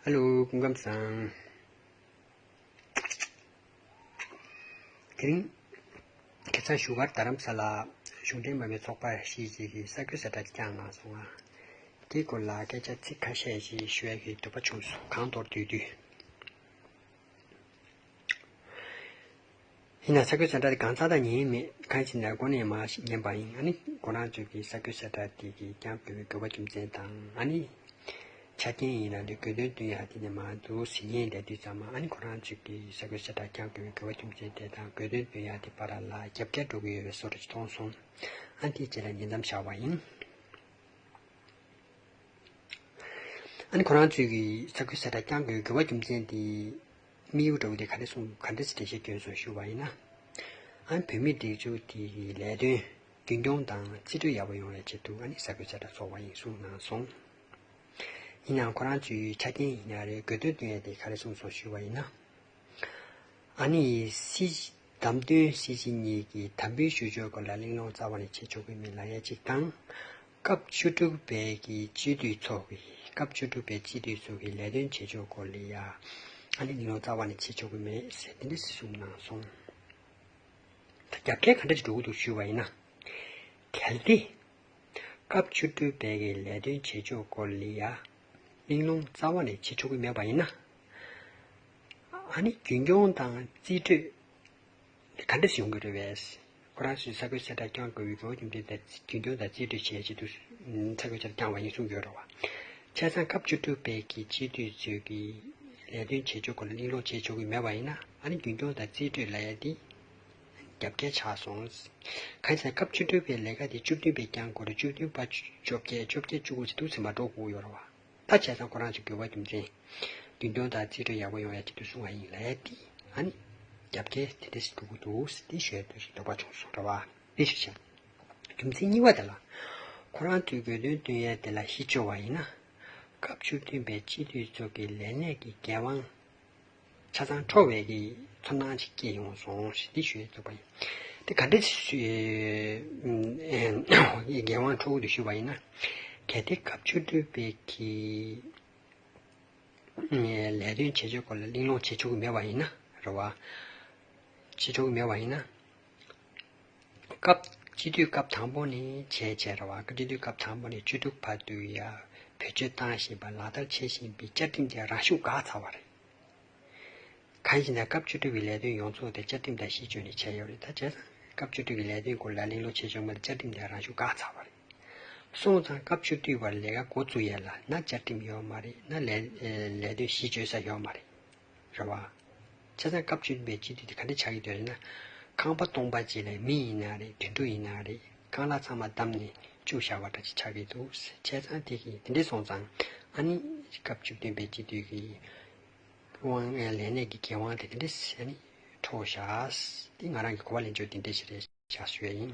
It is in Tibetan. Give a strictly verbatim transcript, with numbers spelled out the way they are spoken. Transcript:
ཧ་ལོ། སྐུ་ཁམས་བཟང་། དེ་རིང་ཁ་སང་བཞུགས་སྒར་རྡ་རམ་ས་ལ་གཞུང་འབྲེལ་མ་ཡིན་པའི་ཚོགས་པ་ཞེ་གཅིག་གིས་གསར་འགོད་གསལ་བསྒྲགས་བསྐྱངས་གནང་སོང་ང་། དེའི་སྐོར་ལ་སྐད་ཆ་ཚིག་ཁ་ཤས་ཤིག་ཞུ་ཡ་གི་འདོད་པ་བྱུང་སོང་། གང་མདོར་བསྡུས་བསྡུས། ཡིན་ན་གསར་འགོད་གསལ་བསྒྲགས་དེ་གང་ཚ་ད་ཉན་མེད། གང་ཡིན་ཟེར་ན་འགོ་ནས་མར་ཉན་པ་ཡིན། ཨ་ནི་ཁོ་རང་ཚོས་ཀྱི་གསར་འགོད་གསལ་བསྒྲགས་དེ་གི་བསྐྱང་དགོས་པའི་དགོས་པ་རྒྱུ་མཚན་དང་། ཨ་ནི་ཆ་རྐྱེན་ཡིན་ན་ལས་དགོས་དོན་སྟོན་ཡ་དེ་ནས་མར་འདུག་ཟེར་ཉན་བསྡད་དུས་ཙམ་མ། ཨ་ནི་ཁོ་རང་ཚོས་ཀྱི་གསར་འགོད་གསལ་བསྒྲགས་བསྐྱང་དགོས་པའི་དགོས་པ་རྒྱུ་མཚན་དེ་དང་དགོས་དོན་སྟོན་ཡ་དེ་བར་ལ་རྒྱབ་འགལ་འགྲོ་གི་ཡོད་པའི་བཟོ་འདྲ་ཞིག་མཐོང་སོང་། ཨ་ནི་དེའི་རྗེས་ལ་ཉེ་འགྲམ་བཞག་པ་ཡིན། ཨ་ནི་ཁོ་རང་ཚོས་ཀྱི་གསར་འགོད་གསལ་བསྒྲགས་བསྐྱང་དགོས་དགོས་པ་རྒྱུ་མཚན་དེ། དམིགས་ཡུལ་འདྲ་བོ་དེ་ག་འདྲ་གསུངས། ག་འདྲ་སེ་འགྲེལ་བཤད་སྐྱོན་སོང་ཞུ་བ་ཡིན་ན། ཨ་ནི་བོད་མིའི་སྒྲིག་འཛུགས་དེ་གི་ལས་དོན་རྒྱུན་སྐྱོང་དང་རྩིས་སྤྲོད་ཡག་པོ་ཡོང་བའི་ཆེད་དུ། ཨ་ནི་གསར་འགོད་གསལ་བསྒྲགས་ཚོགས་པ་ཡིན་གསུངས་གནང་སོང་། ཡིན་ནའང་ཁོ་རང་ཚོའི་ཆ་རྐྱེན་ཡིན་ན་རེད། དགོས་དོན་སྟོན་ཡ་དེ་ག་རེ་གསུངས་སོང་ཞུ་བ་ཡིན་ན། ཨ་ནི་སྲིད་བདམས་ཐོན་སྲིད་སྤྱི་གཉིས་ཀྱིས་དམ་འབུལ་ཞུ་ཕྱོགས་སྐོར་ལ་གླེང་སློང་རྩ་བ་ནས་བྱེད་ཆོག་གི་མེད་ལབ་ཡ་གཅིག་དང་། སྐབས་བཅུ་དྲུག་པའི་གི་སྤྱི་འཐུས་ཚོ་གི། སྐབས་བཅུ་དྲུག་པའི་སྤྱི་འཐུས་ཚོ་གི་ལས་དོན་བྱེད་ཕྱོགས་སྐོར་ལ་ཡ། ཨ་ནི་གླེང་སློང་རྩ་བ་ནས་བྱེད་ཆོག་གི་མེད་ཟེར་དེ་འདྲ་གསུངས་གནང་སོང་། ད་རྒྱབ་འགལ་ག་འདྲ་ཞིག་འགྲོ་གི་འདུག་ཞུས་པ་ཡིན་ན། གལ་ཏེ། སྐབས་བཅུ་དྲུག་པའི་གི་ལས་དོན་བྱེད་ཕྱོགས་སྐོར་ལ་ཡ། གླེང་སློང་རྩ་བ་ནས་བྱེད་ཆོག་གི་མེད་པ་ཡིན་ན། ཨ་ནི་རྒྱུན་སྐྱོང་དང་རྩིས་སྤྲོད་ག་འདྲ་ཞིག་ཡོང་གི་རེད་པས། ཁོ་རང་ཚོས་གསར་འགོད་གསལ་བསྒྲགས་བསྐྱང་དགོས་པའི་དགོས་པ་རྒྱུ་མཚན་དེ་རྒྱུན་སྐྱོང་དང་རྩིས་སྤྲོད་བྱེད་ཆེད་དུ་གསར་འགོད་གསལ་བསྒྲགས་བསྐྱངས་པ་ཡིན་གསུངས་ཡོད་རེད་བ། བྱས་ཙང་སྐབས་བཅུ་དྲུག་པའི་གི་སྤྱི་འཐུས་ཚོས་ཀྱི་ལས་དོན་བྱེད་ཕྱོགས་སྐོར་ལ་གླེང་སློང་བྱེད་ཆོག་གི་མེད་པ་ཡིན་ན། ཨ་ནི་རྒྱུན་སྐྱོང་དང་རྩིས་སྤྲོད་ལབ་ཡ་དེ་རྒྱབ་འགལ་ཆགས་སོང་། གང་ཡིན་ཟེར་ན་སྐབས་བཅུ་དྲུག་པའི་ལས་ཀ་དེ་བཅུ་བདུན་པས་བསྐྱང་དགོས་རེད། བཅུ་བདུན་པ་བཅོ་བརྒྱད། བཅོ་བརྒྱད་བཅུ་དགུ་ཟེར་དུས་ཚོད་མ་འགྲོ་དགོས་ཡོད་རེད་བ། ད་བྱས་ཙང་ཁོ་རང་ཚོའི་དགོས་པ་རྒྱུ་མཚན། རྒྱུན་སྐྱོང་དང་རྩིས་སྤྲོད་ཡག་པོ་ཡོང་ཡ་ཆེད་དུ་གསུངས་པ་ཡིན་ལབ་ཡ་དེ། ཨ་ནི་རྒྱབ་འགལ་དེ་འདྲ་ཞིག་འགྲོ་གི་འདུག་ཟེར་དེ་ཞུ་ཡ་དེ་ཞིག་འདོད་པ་བྱུང་སོང་རེད་བ། དེ་ཞིག་བྱས། རྒྱུ་མཚན་གཉིས་པ་དེ་ལ། ཁོ་རང་ཚོའི་དགོས་དོན་སྟོན་ཡ་དེ་ལ་གཞི་བཅོལ་བ་ཡིན་ན། སྐབས་བཅུ་བདུན་པའི་སྤྱི་འཐུས་ཚོ་གི་ལས་གནས་ཀྱི་འགན་དབང་ཆ་ཚང་འཕྲོག་པའི་གི་ཚོར་སྣང་ཞིག་སྐྱེས་ཡོང་སོང་ཞེས་འདི་ཞུ་ཡས་འདོད་པ་ཡིན། དེ་ག་འདྲ་ཞིག་འགན་དབང་འཕྲོག་གི་འདུག་ཞུས་པ་ཡིན་ན། གལ་ཏེ་སྐབས་བཅུ་དྲུག་པའི་གི་ལས་དོན་བྱེད་ཕྱོགས་སྐོར་ལ་གླེང་སློང་བྱེད་ཆོག་གི་མེད་པ་ཡིན་ན་རེད་བ། བྱེད་ཆོག་གི་མེད་པ་ཡིན་ན། སྐབས་སྤྱི་འཐུས་སྐབས་དང་པོ་ནས་བྱས་བྱས་རེད་བ། སྐབས་སྤྱི་འཐུས་སྐབས་དང་པོ་ནས་བཅུ་དྲུག་བར་དུ་ཡ་བེད་སྤྱོད་བཏང་བཞིན་པ་ལག་བསྟར་བྱེད་བཞིན་པའི་བཅའ་ཁྲིམས་དེ་རང་ཤུགས་འགག་ཚར་བ་རེད། གང་ཡིན་ཟེར་ན་སྐབས་བཅུ་དྲུག་པའི་ལས་དོན་ཡོངས་རྫོགས་དེ་བཅའ་ཁྲིམས་དང་གཞི་བཅོལ་ནས་བྱས་ཡོད་རེད། ད་བྱས་ཙང་སྐབས་བཅུ་དྲུག་གི་ལས་དོན་སྐོར་ལ་གླེང་སློང་བྱེད་ཆོག་མ་རེད། བཅའ་ཁྲིམས་དེ་རང་ཤུགས་འགག་ཚར་བ་རེད། སོང་ཙང་སྐབས་བཅུ་དྲུག་པར་ལས་ཀ་འགོ་བཙུགས་ཡས་ལ་ན་བཅའ་ཁྲིམས་ཡོད་མ་རེད། ན་ལས་ལས་དོན་གཞི་བཅོལ་ས་ཡོད་མ་རེད། རེད་བ། བྱས་ཙང་སྐབས་བཅུ་བདུན་པའི་སྤྱི་འཐུས་དེ་ག་འདྲ་ཆགས་ཀྱི་འདུག་ཟེར་ན། ཁང་པ་སྟོང་པ་གཅིག་ལ་མི་ཡིན་ན་རེད། དུད་འགྲོ་ཡིན་ན་རེད། རྐང་ལག་ཚང་མ་བསྡམས་ནས་བཅུག་བཞག་པ་འདྲ་ཅིག་ཆགས་ཀྱི་འདུག། བྱས་ཙང་དེ་གི་དེ་འདྲ་སོང་ཙང་ཨ་ནི་སྐབས་བཅུ་བདུན་པའི་སྤྱི་འཐུས་ཀྱི་དབང་ལས་གནས་ཀྱི་འགན་དབང་དེ་དེ་འདྲ་ཨ་ནི་འཕྲོག་བཞག། དེ་ང་རང་གི་གོ་བ་ལེན་ཕྱོགས་དེ་འདྲ་ཞིག་རེད་བཞག་ཞུ་ཡ་ཡིན།